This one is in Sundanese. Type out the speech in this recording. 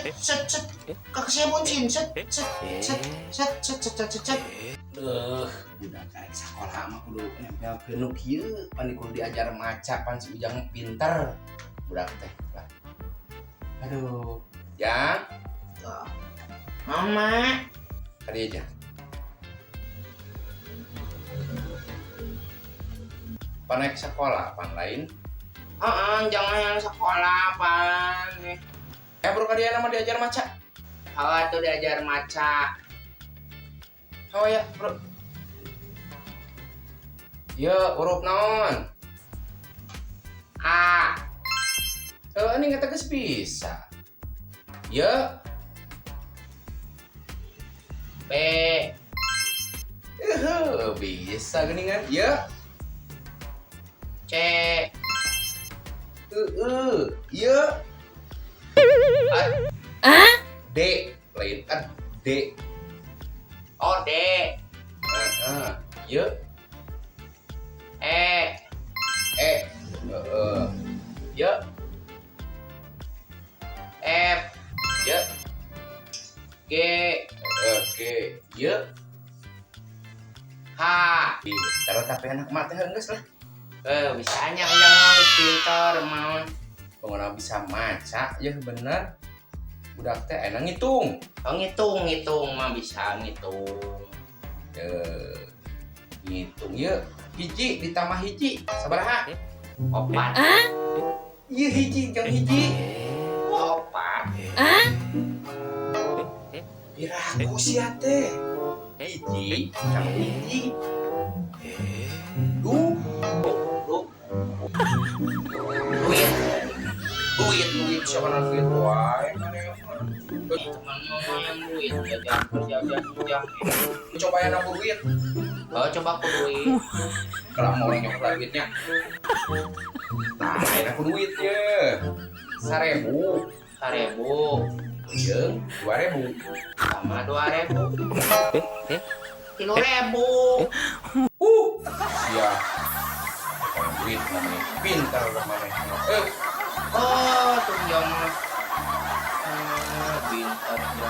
Set set set. Kakasebon sin set set set set set set set set set. Duh, budak kayak sekolah mah kudu nempelkeun nu kieu, pan kudu diajar maca, pan si Ujang pinter. Budak teh lah. Aduh, Jang, Mama. Kali aja. Pan naik sekolah, pan lain. Heeh, jangan yang sekolah pan. Eh, bro, kadieu mah diajar maca. Hawa tuh diajar maca. Oh ya, bro. Ye, huruf naon? A. Eh, ini nggak tegas bisa. Ye, B. Bisa geningan. Ye, C. Ye. A. D, lain kan D. Oh, D. Heeh. Ye, E. E. Heeh. Ye, F. ye, G. Oke. Ye, H. Pinter tapi anak mah teh geus lah. Eh, bisanya Ujang mah geus pinter mah. Pengguna bisa maca ya bener. Budak teh enak ngitung. Oh, ngitung, ngitung mah bisa ngitung. Eh, ngitung ye, hiji ditambah hiji sabaraha? 4. Ieu hiji jeung hiji. 4. Piraku sia teh. Hiji jeung hiji. Du, Du. Duit. Duit duit siapa na duit wae maneh. Teman mama yang duit jajan jajan jajan. Coba yang aku duit. Oh, coba aku duit. Kalau mau nyoklat duitnya. Nah, ini aku duit ya. 1.000. 1.000. Jeung 2.000. Sama 2.000. 3.000. Sia. Duit namanya pintar namanya. Oh, tuh yang pintar ya.